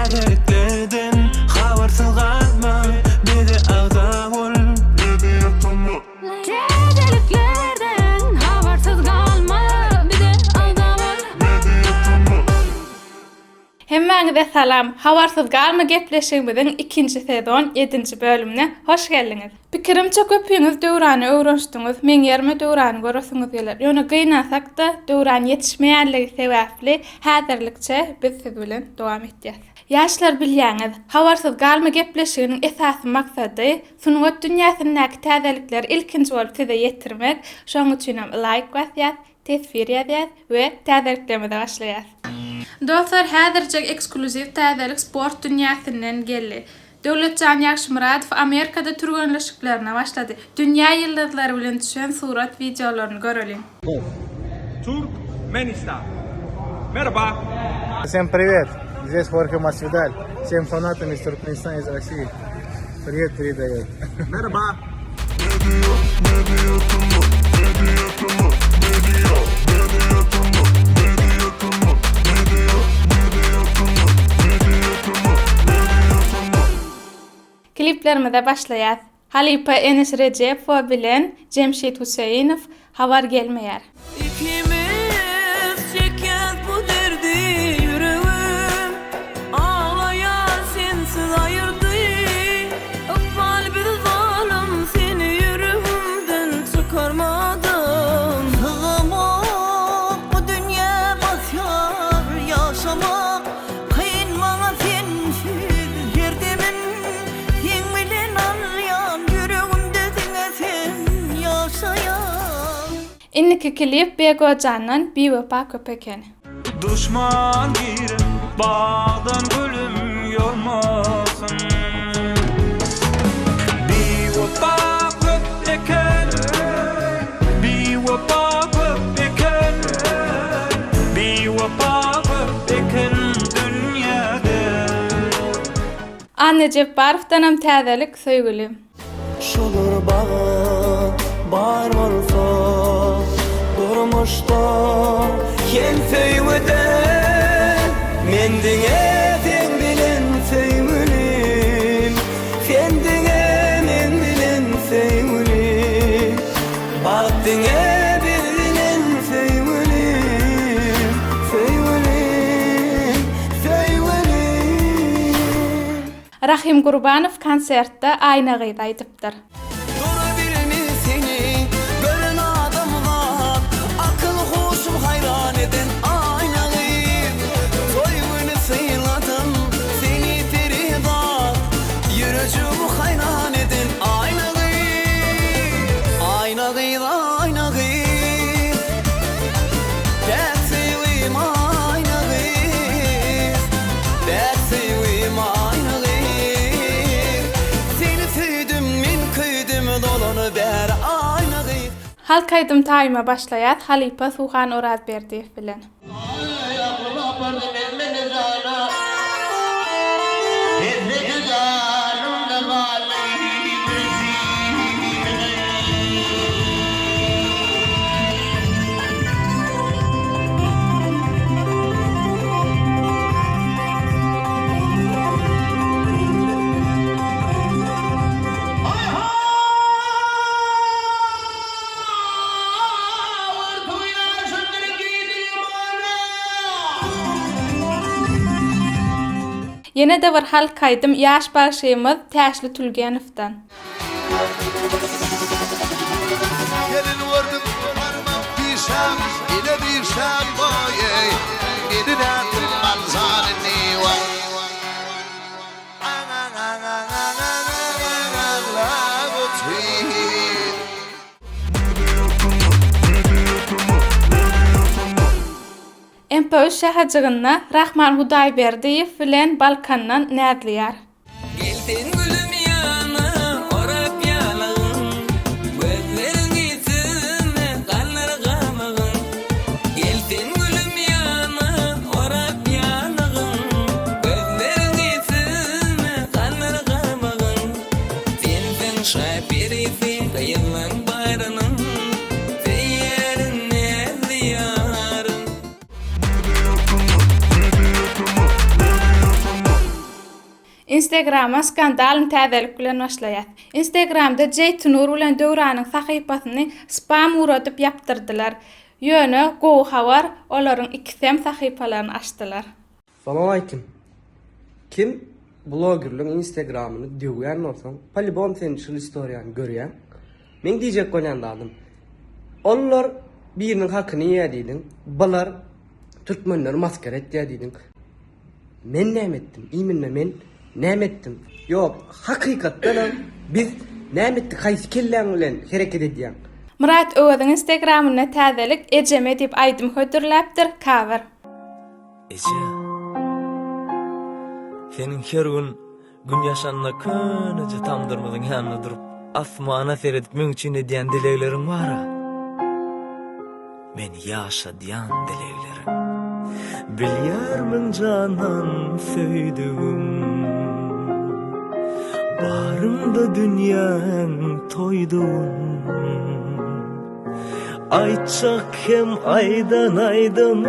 Täzeliklerden habarsyz galma bize agza bol. Täzeliklerden habarsyz galma bize agza bol. Hemmäňize salam! Habarsyz galma gepleşigimiziň ikinji sezon ýedinji bölümine hoş geldiňiz! Pikirimçe köpüňiz Döwrany öwrenişdiňiz, meň ýerime Döwrany göresiňiz geler. Ýöne gynansak-da Döwran ýetişmeýänligi sebäpli häzirlikçe biz siz bilen dowam etýäs. Ýaşlar bilýäňiz, Habarsyz galma gepleşiginiň esasy maksady sungat dünýäsindäki täzelikleri ilkinji bolup size ýetirmek, şonuň üçinem laýk basýas, teswir ýazýas we täzeliklerimize başlaýas. Dostlar häzirjek eksklýuziw täzelik sport dünýäsinden geldi. Döwletjan Ýagşymyradow Amerikada türgenleşiklerine başlady. Dünýä ýyldyzlary bilen düşen surat wideolaryny göreliň. Türkmenistan. Merhaba. Всем привет! Здесь Хорхе Масвидаль. Всем фанатам из Туркменистана, из России. Привет передает. Merhaba. Kliplerimize başlaýas. Halypa Eneş Rejepowa bilen Jemşit Huseýinow Habar gelmeýär. Ikimiz çekýäs bu derdi ýüregim aglaýar sensiz aýyrdy ykbal bizi zalym seni ýüregimden çykarmadym. Sygamok bu dünýä basýar ýaşamak kyn maňa sensiz her demim seň bilen alýan ýüregimde diňe sen ýaşaýaň. Indiki klip Begojandan Biwepa köp eken. Duşman girip bagdan gülüm ýolmasyn. Biwepa köp eken, biwepa köp eken, biwepa köp eken dünýäde. Anna Jepbarowdanam täzelik söýgülim. Şudur bagt bar bolsa durmuşda Hem söýgüde men diňe seň bilen söýgülim Sen diňe meň bilen söýgülim Bagt diňe biz bilen söýgülim Söýgülim, söýgülim. Rahym Gurbanow konsertde Aýna gyz aýdypdyr. Durabilmi seni gören adamzat Akyl huşum haýran eden Aýna gyz Toý güni syladym seni perizat Ýürejigimi haýran eden Aýna gyz Aýna gyz Aýna gyz Päk söýgim Aýna gyz Päk söýgim Aýna gyz Seni söýdüm men köýdüm dolany bäri Aýna gyz. Halk aýdym taýyma başlaýas halypa Suhan Orazberdiýew bilen. Ýene-de bir halk aýdym ýaş bagşymyz Täşli Tülgenowdan. Gelin gördüm barmak dişem ile dişem boýy Meni nätip aljan indi waý. MPÜ şähejiginde Rahman Hudaýberdiýew bilen Balkandan Näzliýar. Gel sen gülüm ýana orap ýalagyn Gözleriňi süzme galdyr gabagyn Gel sen gülüm ýana orap ýalagyn Gözleriňi süzme galdyr gabagyn Sensiň şa perisi gyzlaň barynyň Söýýärin näzli ýarym. Instagrama skandalny täzelik bilen başlaýas. Instagramda Jeýtinur bilen Döwranyň sahypasyny spam ugradyp ýapdyrdylar. Ýöne gowy habar olaryň ikisem sahypalaryny açdylar. Salowmaleýkim. Kim blogerliň instagramyny döwýän bolsaň, polibom sen şul istoriýany görýäň. Meň diýjek bolýan zadym, ollar biriniň hakyny iýýä diýdiň, bular türkmenleri maskara etýä diýdiň. Men näme etdim? Iminne men näme etdim? Ýok, hakykatdanam biz näme etdik? Haýsy kelläň bilen hereket edýäň? Myrat Öweziň instagramynda täzelik Ejeme diýip aýdym hödürläpdir, cover. Eje. Seniň her gün Gün ýaşanda köneje tamdyrymyzyň ýanynda durup, asmana seredip meň üçin edýän dilegleriň bar-a. Meni ýaşadýan dilegleriň. Bilýärmiň jandan söýdügim. Barymda dünýäň toýdugyn. Aýtjak hem aýdan aýdymym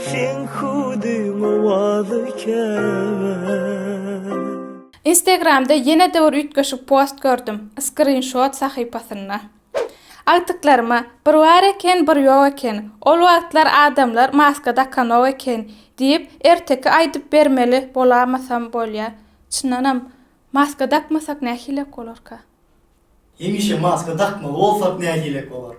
Seň hüwdüň owazy käbä. Instagramda ýene-de bir üýtgeşik post gördüm, skrinşot sahypasynda. Agtyklaryma, bir bar eken, bir ýok eken, ol wagtlar adamlar maska dakanok eken diýip, erteki aýdyp bermeli bolamasam bolýa. Çyndanam, maska dakmasak nähilek bolarka? Hemişe maska dakmaly bolsak nähilek bolar?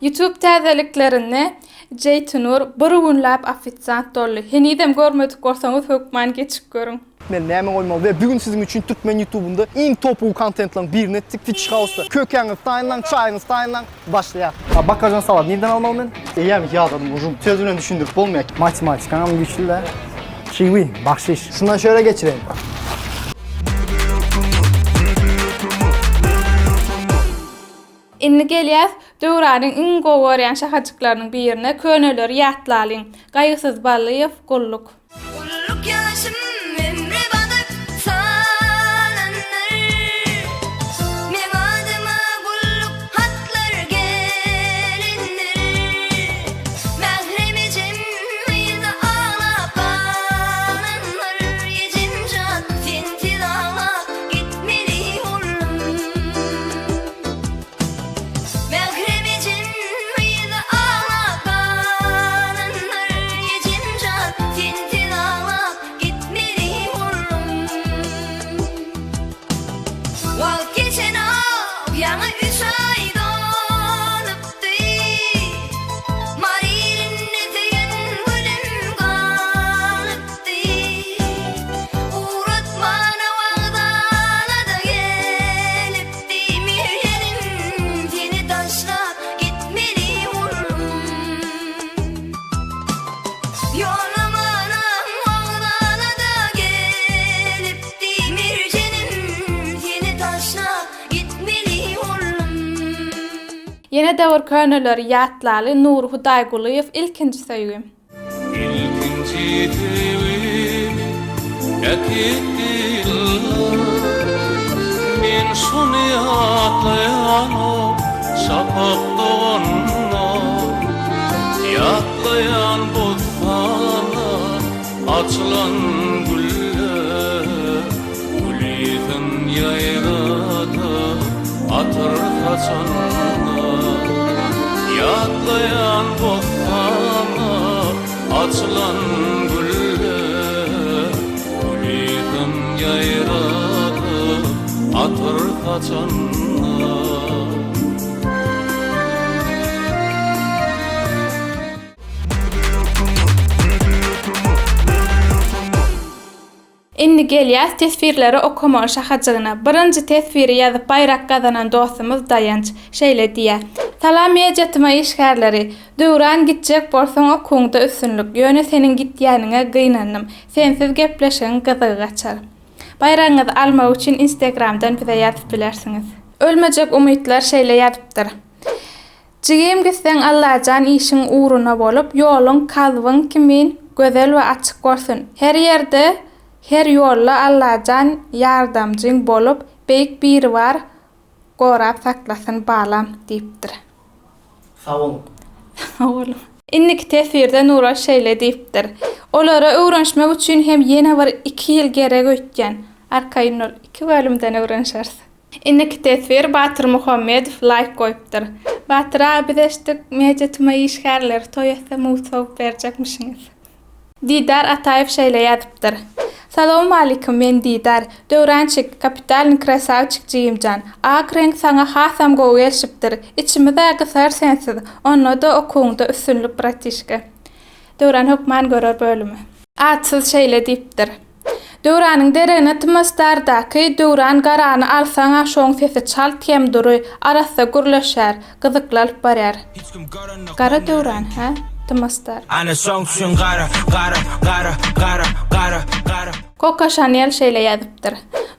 Youtube täzeliklerinde Jeýtinur bir günläp ofisiant boldy. Henizem görmedik bolsaňyz hökman geçip görüň. Men näme goýmaly we bu gün siziň üçin türkmen ýutubynda iň topowy kontentleriň birini etdik Fitch House-da. Kökäňizi taýynlaň, çaýyňyzy taýynlaň, başlaýas. A bakažan salat nirden almaly men? Eýýäm ýadadym ujum. Söz bilen düşündirip bolmaýar. Matematikaňam güýçli-dä. Kiwi, bahşiş. Şundan şöyle geçireýin. Indi gelýäs Döwranyň iň gowy görýän şahajyklarynyň birine, köneleri ýatlalyň. Gaýgysyz Ballyýew, Gulluk. Gulluk ýaşym ömre badyp salandyr. Meň adyma gulluk hatlar gelendir. Mährem ejem yza aglap galandyr. Ejem jan sensiz aglap gitmeli boldum. Mährem ejem yza aglap galandyr Ejem jan sensiz aglap gitmeli boldum Wagt geçenok ýaňy üç aý dolupdy Mary ilinde söýen gülüm galypdy Ugratmana wagzala-da gelipdi Diýmeýerin seni taşlap gitmeli boldum Ýollamanam wagzala-da gelipdi Merjenim seni taşlap gitmeli boldum. Ýene-de bir köneleri ýatlaly Nury Hudaýgulyýew ilkinji söýgim. Ilkinji söýgimi äkitdi ýyllar Men şony ýatlaýanok şapak doganda Ýatlaýan bossanda açylan güller Gülisin ýaýradyp atyr saçanda Ýatlaýan bossana açylan güller Gülisin ýaýradyp atyr saçanda. Indi gelýäs teswirleri okamaly şahajygyna. Birinji teswiri ýazyp baýrak gazanan dostumyz Daýanç şeýle diýýär. Salam Media-tm işgärleri! Döwran gitjek bolsaň okuwyňda üstünlik, ýöne seniň gitýäniňe gynandym. Sensiz gepleşigiň gyzygy gaçar. Baýragyňyzy almak üçin Instagramdan bize ýazyp bilersiňiz. Ölmejek umytlar şeýle ýazypdyr. Jigim gitseň Allajan işiň ugruna bolup ýoluň kalbyň kimin gözel we açyk bolsun. Her ýerde her ýolda Allajan ýardamjyň bolup beýik biribar gorap saklasyn balam diýipdir. Sag boluň. Sag boluň. Indiki teswirde Nuraş şeýle diýipdir, Olara öwrenişmek üçin hem ýene bir iki ýyl gerek öýtýän. Arkaýyn bol, iki bölümden öwrenişeris. Indiki teswir Batyr Muhammedow laýk goýupdyr. Batyr aga biz eşitdik Media Tuma işgärleri toý etse mugt sowup berjekmişiňiz. Didar Ataýew şeýle ýazypdyr. Salowmalikim men Didar. Döwrançik, kapitalnyý krasawçik jigimjan. Ak reňk saňa hasam gowy gelşipdir. Içimiz-ä gysar sensiz. Onda-da okuwyňda üstünlik bratişka. Döwran hökman görer bölümi. Atsyz şeýle diýipdir. Döwranyň deregine Tmastardaky Döwran Garany alsaň-a şoň sesi çalt hem dury, arassa gürleşýär, gyzykly alyp barýar. Gara Döwran, hä? Tmastar. Ana şoň üçin gara, gara, gara, gara, gara, gara. Koko Şanel şeýle ýazypdyr.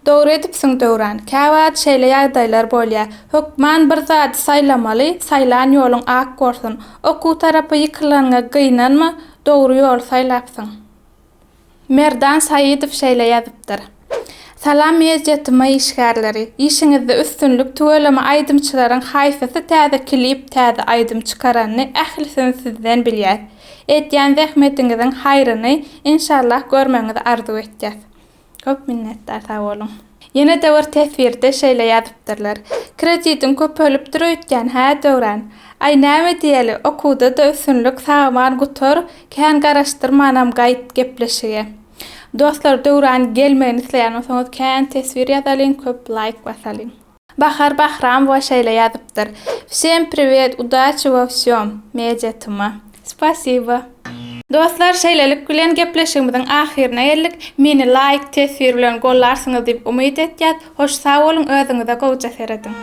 Dogry edipsiň Döwran. Käwagt şeýle ýagdaýlar bolýar. Hökman bir zady saýlamaly, saýlan ýoluň ak bolsun. Okuw tarapa ýykylanyňa gynanma, dogry ýoly saýlapsyň. Merdan Saidow şeýle ýazypdyr. Salam Mediatm işgärleri. Işiňizde üstünlik tüweleme aýdymçylaryň haýsysy täze klip täze aýdym çykaranyny ählisini sizden bilýäs. Edýän zähmetiňiziň haýryny inşallah görmegiňizi arzuw etýäs. Köp minnetdar sag boluň. Ýene-de bir teswirde şeýle ýazypdyrlar, Kredidiň köpelipdir öýtýän hä Döwran? Aý näme diýeli, okuwda-da üstünlik sag-aman gutar, kän garaşdyrmanam gaýt gepleşige. Dostlar Döwran gelmegini isleýän bolsaňyz kän teswir ýazalyň köp laýk basalyň. Bahar Bahramowa şeýle ýazypdyr, Wsem priwet, udaçi wo wsýom, Media Tma. Spasibo. Dostlar şeýlelik bilen gepleşigimiziň ahyryna geldik. Meni laýk, teswir bilen gollarsyňyz diýip umyt etýäs. Hoş sag boluň özüňize gowja serediň.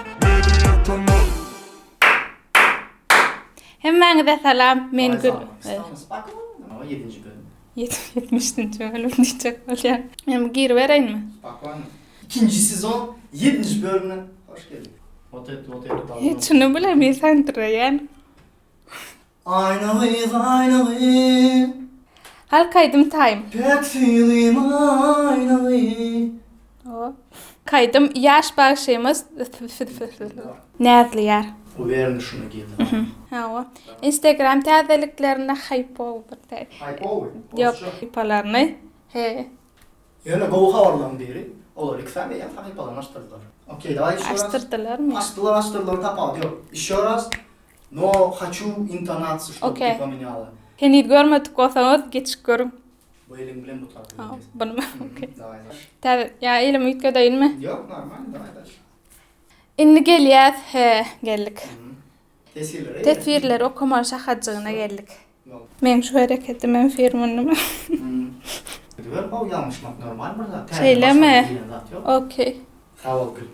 Hemmäňize salam men Gül. Ýetmişinji bölüm diýjek bolýan. Men giribereýinmi? Ikinji sezon ýedinji bölümine hoş geldiň. Ot et, ot et. Hiç şuny bilemir sandyraýan. Aýna gyz, aýna gyz. Halk aýdym taým. Päk söýgim aýna gyz. Kaýdym ýaş bagşymyz Näzli ýar. Uwerni şuna girdi. Hawa. Instagram täzeliklerinde haýpowy bir tä. Haýpowy? Ýok, sahypalaryny. He. Ýöne gowy habarlaryň biri, olar ikisem eýýäm sahypalaryny açdyrdylar. Okey, daway işe raz. Açdyrdylarmy? Açdylar, açdyrdylar, tapawudy ýok. Işe raz, no haçu intonasiýa ştob ty pomenýala. Heniz görmedik bolsaňyz geçip görüň. Bu eliň bilen bu tarapy Ha, bunymy? Okey. Täze, ýa elimi üýtgedeýinmi? Ýok, normalny, daway daşy. Indi gelýäs, he, geldik. Teswirleri. Teswirleri okamaly şahajygyna geldik. Meň şu hereketimem firmanymy. Ediber gowy ýalňyşmak normal bir zat. Şeýlemi? Okey. Sag bol Gül.